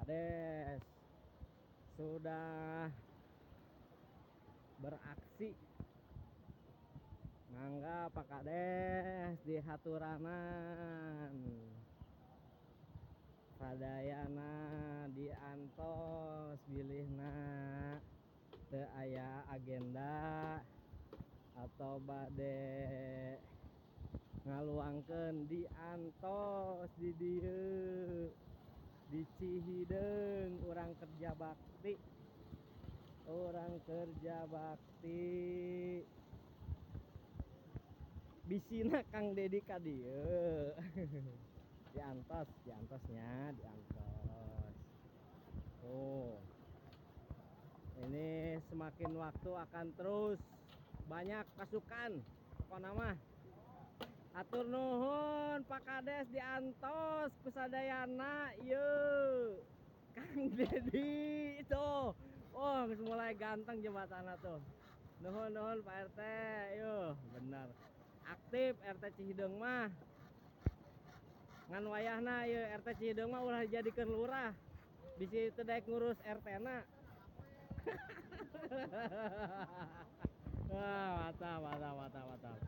Kades sudah beraksi. Mangga, Pak Kades, dihaturanan. Sadayana diantos bilihna teu aya agenda atau bade ngaluangkeun, diantos di dieu di Cihideung. Urang kerja bakti, urang kerja bakti. Bisina Kang Dedi ka dieu. Diantos, diantosnya, diantos. Tuh, ini semakin waktu akan terus banyak pasukan pokokna mah. Hatur nuhun, Pak Kades, diantos ku sadayana ieu. Kang Dedi itu, oh, geus mulai ganteng jembatanna tuh. Nuhun, nuhun, Pak RT. Yuh, bener aktif RT Cihideung mah. Ngan wayahna ieu RT Cihideung mah ulah dijadikeun lurah, bisi teu daek ngurus RT na. Wah, mantap, mantap, mantap, mantap.